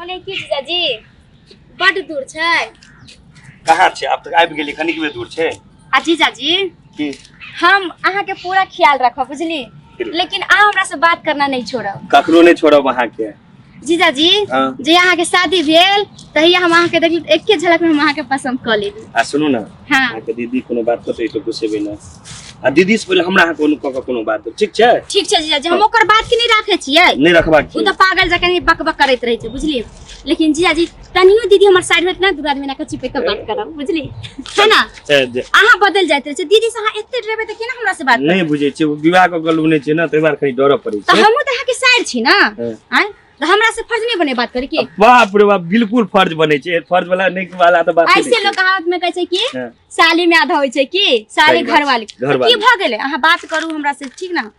कहलियै की जीजाजी बड्ड दूर छै। कहाँ छै, आब तक आबि गेली, कनिकबे दूर छै। आ जीजाजी की? हम अहाँके पूरा ख्याल रखब, बुझली? लेकिन अहाँ हमरा से बात करना नहीं छोड़ब। ककरो नहीं छोड़ब अहाँके। जीजाजी हाँ। जे अहाँके शादी भेल तहिया हम अहाँके देखली तऽ एके झलक में हम अहाँके पसंद कऽ लेली। आ सुनू ने। हाँ। अहाँके दीदी कोनो बात कहतै तऽ गुस्सेबै ने, आ दीदी से पहिले हमरा अहाँ कोनो कऽ कऽ कोनो बात, ठीक छै? ठीक छै जीजाजी, हम ओकर बात के नहीं राखे छियै। नहि रखबाक ओ छै। तऽ पागल जकाँ बक बक करैत रहै छै, बुझलियै? लेकिन जीजाजी तनियो दीदी हमर साइड होत ना, दू आदमी ना चिपक के बात करब, बुझली है ना? अहाँ बदल जाइत रहै छै दीदी से, अहाँ एते डरेबै तऽ केना हमरा से बात? नहि बुझै छियै, ओ विवाह कऽ के नहि छै ने, ताहि दुआरे कनि डरऽ पड़ै तऽ छै। हमहूँ तऽ अहाँके साइड छी ना। हाँ। आँय, तऽ हमरा से फर्ज नहीं बने बात करे के? बाप रे बाप, बिल्कुल फर्ज बनै छै। फर्ज वाला नहीं वाला तऽ बात ऐसे लोग कहावत में कहै छै कि हाँ। साली में आधा होइ छै कि साली सही बात घर वाली। छै, घरवाली। की भऽ गेलै, अहाँ बात करू हमरा से, ठीक ना?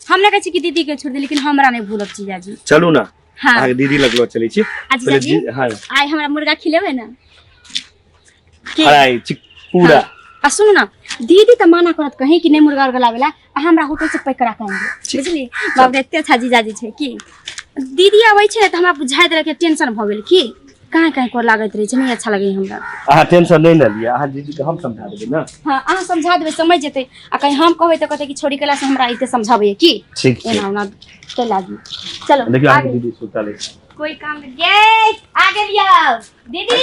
हम नहि कहै छी कि दीदी के छोड़ दे, लेकिन हमरा नहीं भूलब जीजाजी। चलू ना। हाँ। अहाँके दीदी लग लऽ चलै छी। आ पहिले जीजाजी हाँ। आइ हमरा मुर्गा खिलेबै ना की? फ्राई चिक पूरा। हाँ। आ सुनू ना, दीदी तऽ मना करत कहीं कि नहीं मुर्गा उर्गा लाबेला, आ हमरा होटल से पैक करा के आनि, बुझली? बाप रे, एते अच्छा जीजाजी छै की। दीदी अबै छै ने तऽ हमरा बुझाइत रहै कि टेंशन भऽ गेल, की कहाँ कहाँ कर लागैत रहै छै, नहीं अच्छा लगै हमरा। अहाँ टेंशन नहीं ने लिअ, अहाँ दीदी के हम समझा देबै ना। हाँ, अहाँ समझा देबै, समझ जेतै। आ कहीं हम कहबै तऽ कहतै कि छोड़ी केला से हमरा एते समझाबैया की। ठीक छै। एना ओना के लागी, चलो। देखियौ, अहाँके आगे। दीदी सुतल अछि। कोई काम नहीं। ये आ गेलियौ दीदी,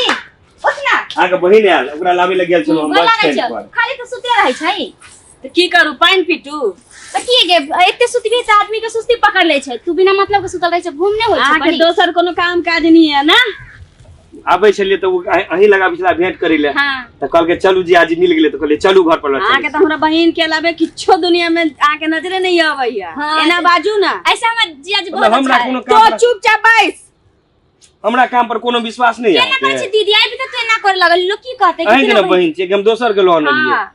उठ ना। अहाँके बहिन आयल, ओकरा लाबै लए गेल छलहुँ हम गोर बस लागै स्टैंड छौ। पर। खाली तऽ सुते रहै छै। तऽ की करू, पानि पीटू? तऽ की गे, एते सुतबी तऽ आदमी के सुस्ती पकड़ लै छै। तू बिना मतलब के सुतल रहै छै, घूम नहि होइ छै। अहाँके बड़ी। दोसर कोनो काम काज नहीं है ना? आबै छलियै तऽ ओ अहीं लग आबै छला भेंट करै लए। हाँ। तऽ कहलकै चलू जी, आज मिल गेलै, तऽ कहलियै चलू घर पर लऽ अहाँके चलै। तऽ हमरा बहिन के अलावे किछो दुनिया में अहाँके नजरे नहीं अबैया। हाँ। एना बाजू ना। ऐसा हमर जीजाजी मतलब बहुत हमरा अच्छा है। कोनो तो काम पर चुपचाप बैस। हमरा काम पर कोनो विश्वास नहीं केना करै छै दीदी, आबि तऽ तू एना करे लागल, लोक की कहतै कि अहीं के केना ने बहिन छियै कि हम दोसर के लऽ अनलियै? हाँ।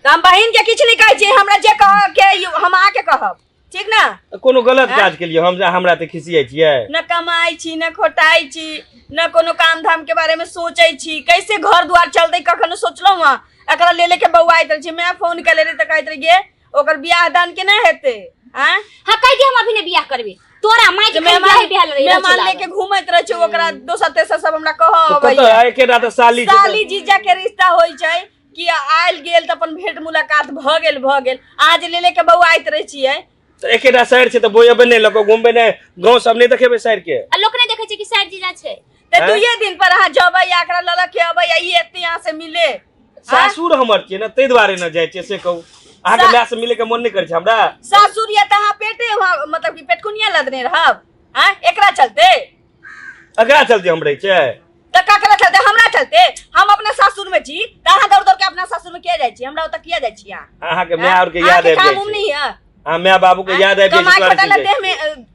तऽ हम बहिन के किछु नहीं कहै छियै, हमरा जे कह के हम अहाँके कहब, ठीक ना? कोनो गलत काज के लिए हम हमरा तऽ खिसियै छियै? न कमाई छी, न खोटाई छी, न कोनो काम धाम के बारे में सोचै छी। कैसे घर द्वार चलतै, कखनो सोचलहुँ हँ? एकरा ले लेके बौआइत रहै छी। मैं फोन के ले रही तऽ कहैत रही गे, ओकर बियाह दान के ना हेतै? आँय? हाँ, कहि दे, हम अभी नहीं बियाह करबे तोरा माय के। खाली बियाह बियाह रही। मेहमान लेके घूमैत रहै छै, ओकरा दोसर तेसर सब हमरा कह तऽ अबैया। कतऽ एकेटा तऽ साली छै। साली जीजा के रिश्ता होइ छै कि आयल गेल तऽ अपन भेंट मुलाकात भऽ गेल, भऽ गेल। अहाँ जे ले लेके बौआइत रहै छियै। तऽ एकेटा साइर छै तऽ बोएबै नहि, लऽ कऽ घुमबै नहि, गाँव सब नहि देखेबै साइर के? आ लोक नहीं देखै छै कि साइड जीजा छै? तऽ आँय? दुइये दिन पर अहाँ जेबै या एकरा लऽ लऽ के अबै या ई एते यहाँ से मिले? सासुर हमर छियै ने, ताहि दुआरे ने जाइ छियै, से कहू। अहाँके माय से मिले के मन नहि करै छै हमरा? सासुर या तऽ अहाँ पेटे वहाँ मतलब कि पेटकुनिया लदने रहब? आँय, एकरा चलते? एकरा चलते हम रहै छियै? तऽ ककरा चलते? हमरा चलते? हम अपना सासुर में छी तऽ अहाँ दौड़ दौड़ के अपना सासुर में किया जाइ छी? हमरा ओतऽ किया जाइ छी अहाँ? अहाँके माय और के याद अहाँके आबि काम जाइ उम छै। नहीं है? अहाँ माय बाबू के याद आबि जाइ छै, कमाई दुआरे खटाई चलि जाइ देह में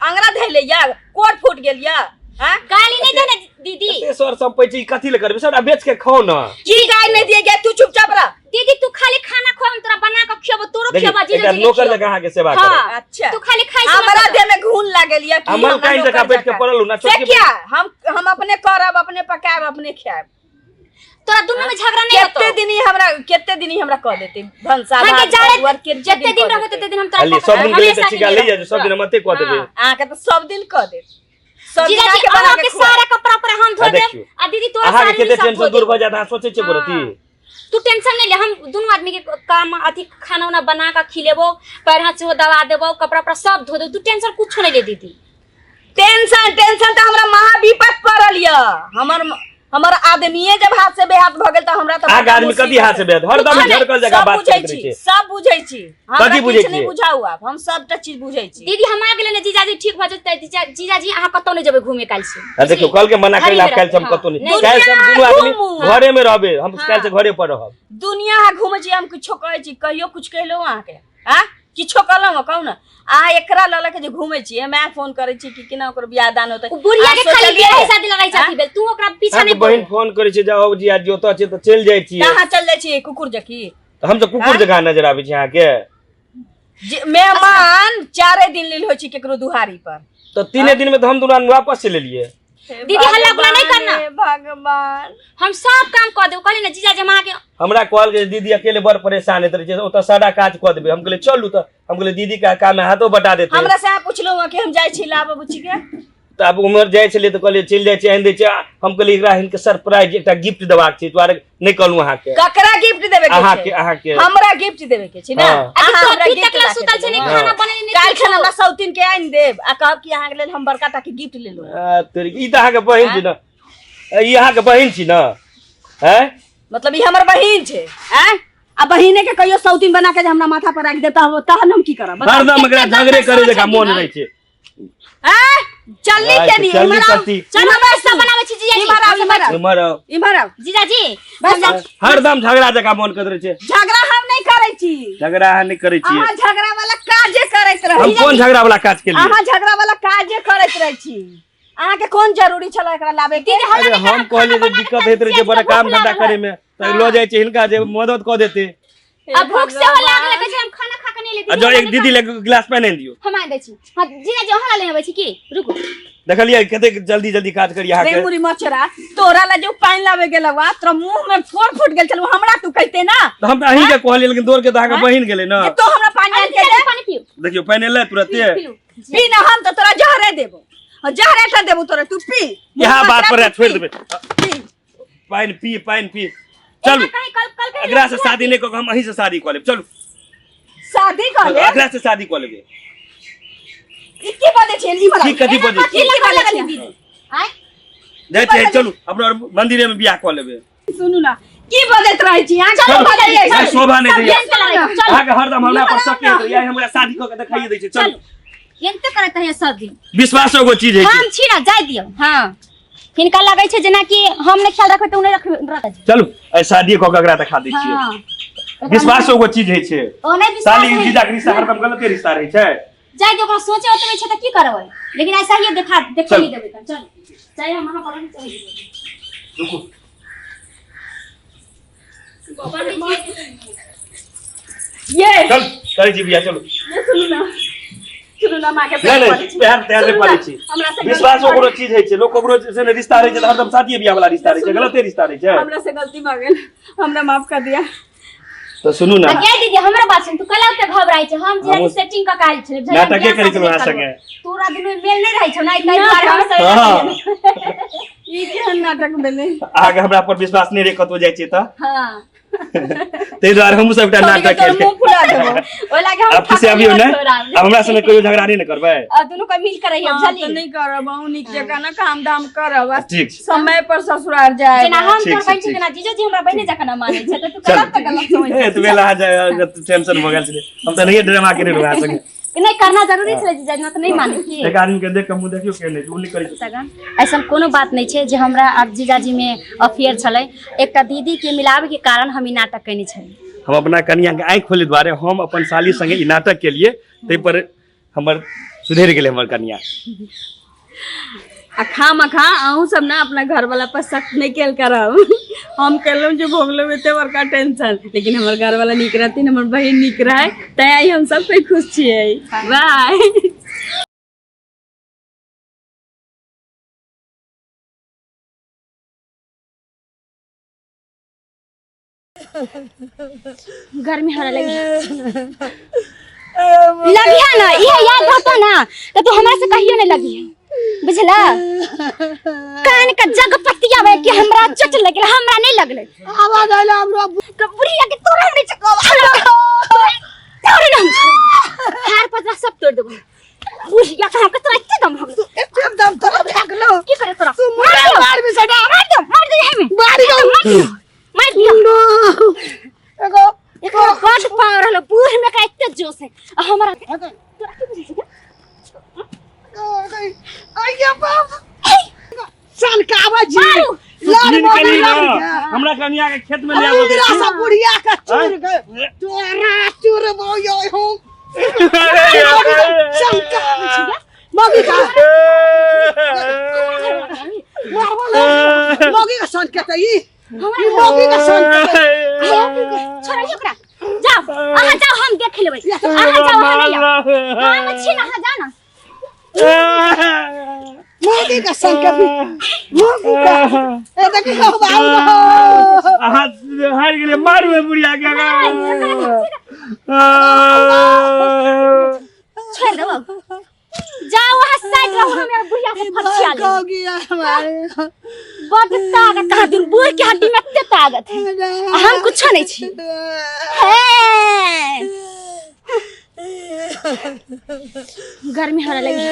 अंगरा धैले या कोट फूट गेल या? आँय? गाली नहीं दे ना दीदी। एते सर संपैत छै, ई कथी लए करबै? सबटा बेच के खाउ ने। की गाय नहीं दिए गया? तू चुपचाप रह। दीदी, तू खाली खाना खो, हम तोरा बना के खियबो, तोरो देखी, खियबो, जीजा एकटा जी के नौकर खियबो। जकाँ अहाँके सेवा हाँ। करब। अच्छा। तू खाली खाइ से हमरा मतलब। देह में घून लागल या कि आ हमरा मलकाइन नौकर जकाँ बैठ के जकाँ? पड़ल हूँ ना, से छोटकी क्या हम अपने करब, अपने पकायब, अपने खायब। तोरा दुनू में झगड़ा नहीं होतो। केते दिन ही हमरा, केते दिन ही हमरा कह देते भनसा हाँ, भात के जाड़े घर दुआर, केते जते दिन कऽ रहबे देतै? तते दिन हम तोरा खाली सब दिन के लिए हमेशा तऽ के ठीका लिए ले जाइ, सब दिन हम एते कऽ देबै। हाँ। अहाँके तऽ सब दिन कह देत, सब दिन जीजाजी अहाँके बना अहाँ के के खुआएब। सारा कपड़ा पर हम धो हाँ, देब। देखियौ। आ दीदी, तोरा अहाँके साड़ी कते सब धो टेंशन दूर देब। भऽ जायत, अहाँ सोचै छियै हाँ। गोरती? तू टेंशन नहीं ले, हम दोनों आदमी के काम अथी खाना उना बना के खिलेबो, पैर हाथ सेहो दबा देबो, कपड़ा उपड़ा सब धो देबो, तू टेंशन कुछो नहीं ले दीदी। टेंशन टेंशन तऽ हमरा महाविपत पड़ल यऽ। हमर हमर आदमीये जब हाथ से बेहाथ भऽ गेल तऽ हमरा तऽ अहाँके बड़ा आदमी कथी हाथ से बेहाथ? हरदम कुछो नहि, झड़कल जकाँ सब बात बुझै करैत छी, रहै छै। सब बुझै छी। हमरा कथी बुझै किछु नहि छियै? बुझाउ आब, हम सबटा चीज बुझै छी। दीदी, हम आ गेलै ने, जीजाजी ठीक भऽ जेतै। जीजाजी, अहाँ कतौ नहि जेबै घूमे काल्हि से। आ देखियौ, कहलकै मना घरे करै लए, में आब काल्हि से हम रहबै, कतौ नहि। हाँ। काल्हि से हम दुनू आदमी घूमू। घरे में रहबै, हम काल्हि से घरे पर रहब। दुनिया अहाँ घूमै छी, हम किछो कहै छी? कहियो कुछ कहलहुँ अहाँके? आ किछो कहलहुँ हँ? कहू ने, अहाँ एकरा लऽ लऽ के जे घूमै छी, माय फोन करै छी कि केना ओकर बियाह दान होतै? उ बुढ़िया अहाँ के खाली सोचलियै? बियाह शादी लड़ाई चाहती भेल, तू ओकरा पीछा अहाँके नहीं बहिन पड़। फोन करै छै, जाओ जी, आज ओतऽ छै तऽ चलि जाइ छियै। तऽ अहाँ चल जाइ छियै कुकुर जकी? तऽ हम तऽ कुकुर जकाँ नजर आबै छी अहाँके? जे मेहमान चारे दिन लेल होइ छै केकरो दुहारी पर। तऽ तीने दिन में तऽ हम दुनू आदमी वापस चलि एलियै। दीदी, हल्ला गुल्ला नहीं करना। हे भगवान, हम सब काम कऽ देब, कहली ने जीजाजी, हम अहाँके हमरा कहल जे दीदी अकेले बड़ परेशान होइत रहै छै, ओतऽ सारा काज कऽ देबै। हम कहलियै चलू, तऽ हम कहलियै दीदी के काम में हाथो बटा देते। हमरा से अहाँ पुछलहुँ हँ कि हम जाइ छी लाबऽ बुच्ची के? तऽ आब उम्हर जाइ छलियै तऽ कहलियै चलि जाइ छियै, आनि दै छियै। हम कहलियै एकरा हिनके सरप्राइज एकटा गिफ्ट देबाक छै, दुआरे नहि कहलहुँ अहाँके। ककरा गिफ्ट देबे के अहाँके छै? अहाँके। हमरा गिफ्ट देबे के छै ना? हाँ। अहाँ अभी हमरा अभी गिफ्ट तक ला ला के सुतल छै, देबै। नहि खाना बनेने, नहि काल्हि किछो। खन हमरा सौतीन के आनि देब आ कहब कि अहाँके लेल हम बड़का टा के गिफ्ट लेलहुँ। आ, तोरी, ई तऽ अहाँके बहिन छी ने, ई अहाँके बहिन छी ने? हैं? मतलब ई हमर बहिन छै? आँय, आ बहिने के कहियो सौतीन बना के जे हमरा माथा पर राखि देब तहन हम की करब? बताउ। हरदम एकरा झगड़े करे जकाँ मोन रहै छै। आँय, चलली के नी चलली इम्हर आउ। कथी? चलू नाश्ता बनाबै छी जीजाजी। इम्हर आउ, इम्हर आउ। इम्हर आउ। इम्हर आउ। जीजाजी, बस। हरदम झगड़ा जकाँ मोन करैत रहै छै। झगड़ा हम नहि करै छी। झगड़ा अहाँ नहि करै छियै। अहाँ झगड़ा वाला काजे करैत रहै। हम कोन झगड़ा वाला काज केलियै? अहाँ झगड़ा वाला काजे करैत रहै छी। अहाँके कोन जरूरी छलै एकरा लाबे के? अरे हम कहलियै जे दिक्कत होइत रहै छै बड़ा काम धंधा करे में, तऽ लऽ जाइ छै हिनका जे मदद कऽ देतै। आ भूख से हो लागल, कहै छै हम खाना खा के नहि लेती। आ जँ एक दीदी लए गिलास पानि आनि दियौ। हम आनि दै छी। हां जीजाजी, अहाँ लए आबै छी की? रुकू। देखलियै कतेक जल्दी जल्दी काज करी रे अहाँके। मुरी मचरा, तोरा ला जो पानि लाबे गेलौ आ तोरा मुंह में फोड़ फूट गेल छलौ, हमरा तू कहते ना? तऽ हम तऽ अहींके कहलियै, लेकिन दौड़ के तऽ अहाँके बहिन गेलै ने। जे तो हमरा पानि अरे आनि के जीजाजी, दे। पानि पियू। देखियौ, पानि एलै तुरते। पियू। पी ना, हम तऽ तोरा जहरे देबो, जहरे टा देबो तोरा, तू पी। इएह बात पर तू छोड़ि पी। देबै। पी। पानि पी, पानि पी, चलू। एना कहीं कल कल कहीं एकरा से शादी नहि कऽ कऽ हम अहीं से शादी कऽ लेब, चलू। शादी कर ले? एकरा से शादी कऽ लेबै। ई की बजै छियै? ई बला की कथी एना बजै कथी छियै? लगा लगलियै दीदी? आँय? जाइ छियै, चलू, अपना आओर मंदिरे में बियाह कऽ लेबै। सुनू ना, की बजैत रहै छी अहाँ? चलू, चलू, बजैयै। नहि, शोभा नहि दैया। सब चलू, चलू। अहाँके हरदम हमरा पर शक होइत रहैया, हमरा शादी कऽ के देखाइए दै छै, चलू। चलू, एनते करैत रहैया सब दिन। विश्वासो एगो चीज होइ छै। हम छी ना, जाय दियौ। हाँ, हिनका लगै छै जेनाकि हम नहि ख्याल रखबै तऽ ओ नहि रखबै। चलू, आइ शादी कऽ के एकरा देखा दै छियै। हाँ, विश्वासो एगो चीज होइ छै। ओ नहि विश्वास साली होइ। जीजा के रिश्ता हरदम गलते रिश्ता रहै छै। जाय दियौ, ओकरा सोचे ओतबे छै तऽ की करबै, लेकिन ऐसा ही देखा देखा चलू। नहीं देबै। चल, चाहे हम अहाँ पर चलि जेबै। रुकू। ये चल, करै छी बियाह, चलू। ये सुनू ना, सुनू ना, माँ के नहि पैर नहि पड़ै छी। प्यार तैयार नहि सुनू पड़ै ना, छी। हमरा से गलती विश्वास भऽ ओकरो चीज होइ छै, लोक ककरो से ने रिश्ता रहै छै तऽ हरदम शादिये बियाह वाला रिश्ता रहै छै, गलते रिश्ता रहै छै। हमरा से गलती भऽ गेल, हमरा माफ कर दिया। तऽ सुनू ना। गे दीदी, हमरा बात सुन, तू कला ओते घबराइ छै? हम जे सेटिंग कऽ के आयल छलै। नाटके करै छलहुँ अहाँ संगे। तोरा दुनू मेल नहि रहै छौ ना, ताहि दुआरे हम सब हाँ। ई केहन नाटक भेलै? अहाँके हमरा पर विश्वास नहि रहै कतौ जाइ छियै तऽ। हाँ। ताहि दुआरे हमहूँ सब एकटा छोड़ी के नाटक तोर केलियै। मुंह फुला देबो। ओहि लागे हम आब खुशी अबियौ ने? तोरा। आब हमरा संगे कहियो झगड़ा नहि ने करबै? आ दुनू के मिल कर रहिए। हाँ, तऽ बुझली? नहि करब, अहूँ नीक जकाँ ना काम धाम करब आ ठीक छै। समय पर ससुराल जायब। जेना हम ठीक तोर छै, बहिन छी, ठीक। तेना जीजो जी हमरा बहिने जकाँ न मानै छै, तऽ तू चल। गलत तऽ गलत समझ। ए तऽ बेला टेंशन भऽ गेल छलै, हम तऽ नहिये ड्रामा केने रहू अहाँ संगे। नहि, करना जरूरी छलै जीजा, ना तऽ नहि मानै की। एक आदमी के देख के मुँह देखियौ केहन होइ छै, ओ नहि करै छै। सगन, ऐसन कोनो बात नहि छै जे हमरा आर जीजाजी में अफेयर छलै। एकटा दीदी के मिलावे के कारण हम ई नाटक केने छलियै। हम अपना कनिया के आँखि खोले दुआरे हम अपन साली संगे ई नाटक केलिए, ताहि पर हमर सुधरि गेलै हमर कनिया। आ खा मखा अहूँ सब ना अपना घर वाला पर शक नहीं केल करब। हम केलहुँ जे भोगलहुँ एते बड़का टेंशन, लेकिन हमर घर वाला नीक रहथिन, हमर बहिन नीक रहे, तैं आइ हम सब कोई खुश छियै। बाय। गर्मी हरा लगी लगिहा ना, इहे याद रहतो ना तो तू हमरा से कहियो नहीं लगिहा, बुझला? कान का जग पतिया में कि हमरा चोट लगल, हमरा नहीं लगले। आवाज आयल हमरो। के बुढ़िया के तोरा हम नहीं चकब, तोरे ना हार पतरा सब तोड़ देबो। बुढ़िया कहाँ के तोरा एते दम हम? एते दम तोरा भए गेलो? की करे तोरा? तू मार मार दियो। मार भी सटा। मार दियो, मार दियो हमें। मार दियो। मार दियो, मार दियो। एगो एकर बड पावर रहलो, बूढ़ में का एते जोश है आ हमरा तोरा की बुझै छै? आइया बाप सन कावा जी। मारू। लड़ सुन मरी कनी ना, लड़ के। हमरा कनिया के खेत में ले आबो अरे सब बुढ़िया के चूर के तोरा चूर बो हो सन कावा जी मगी का मारबो मगी का सन के त ई ई मगी का सन के त छोड़ो ओकरा, जाओ अहाँ, जाओ, हम देख लेबै। अहाँ जाओ, अहाँ नहीं आओ। हम छी ना, अहाँ जाओ ना। मगी का सन के भी मगी का ए देखी हो बाबू। अहाँ हारि गेलियै, मारू बुढ़िया के। छोड़ देबो। जाओ वहाँ साइड रहो, हम यार बुढ़िया से फरछिया ले। हो गया हमारे। बड ताकत कहाँ दिन बूढ़ के हड्डी में एते ताकत है आ हम कुछो नहीं छी। हे गर्मी होने लगी।